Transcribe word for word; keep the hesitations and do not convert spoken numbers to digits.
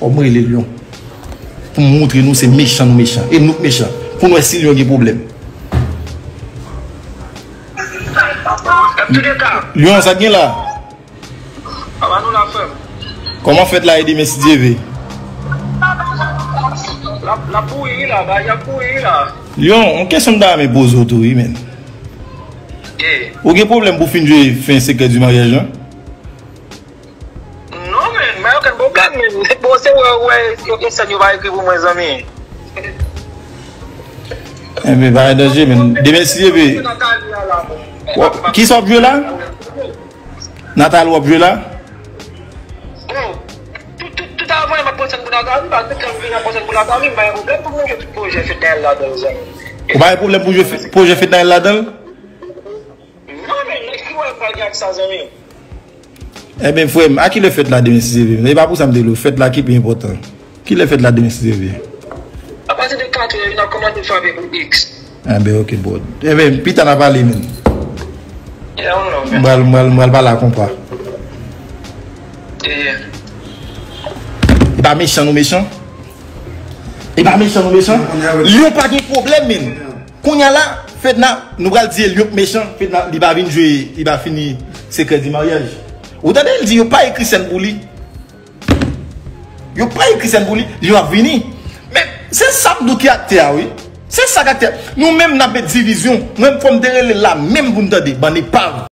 Fò m rele Lyon. Pou m moutre nou se mechan nou mechan. E nou k mechan. Pou n wè si Lyon gen pwoblèm. Lyon, sa k gen la? Kòman fèt la e demen si Dye ve? Lyon, yon kesyon m ta renmen poze w tou wi, men. Ou gen pwoblèm pou fin jwe fen sekrè di maryaj lan? Non, men, mwen okenn pwoblèm, men. Bon, se wè, wè, yo gen sèn yo pa ekri pou mwen, zanmi. Enben, pa gen danje, men. Demen si Dye ve. Kisa w ap jwe la? Nathalie w ap jwe la? Bon, tout, tout, tout avan, m ap pran sèn pou Nathalie, paske lè m vin ap pran sèn pou Nathalie, m pa gen pwoblèm pou mwen jwe tout pwojè fèt Daniel ladan l, zanmi. Ou pa gen pwoblèm pou jwe fè- pwojè fèt Daniel ladan l? Non, men, nèg ki wè m pral gen ak sa, zanmi. Enben, frè m, a kilè fèt la demen si Dye ve? E pa pou sa m te rele w, fèt la ki pi enpòtan. Kilè fèt la demen si Dye ve? Apati de katrè, n ap kòmanse frape pou X. Enben, ok, bro. Enben, pita n a pale, men. Yeah, w non, men. M pral, m pral, m pral pale a konpa. Yeah. E pa mechan nou mechan? E pa mechan nou mechan? Lyon pa gen pwoblèm, men. Kounye a la, Fedna, nou pral di Lyon k mechan, Fedna, li pa vin jwe, li pa fini sekrè di maryaj. Ou tande, l di yo pa ekri sèn pou li. Yo pa ekri sèn pou li, Lyon ap vini. Men, se sa m di w ki aktè a, wi. Se sa k aktè a. Nou menm n ap met divizyon. Mwen, fò m te rele l la menm pou n tande, bann epav.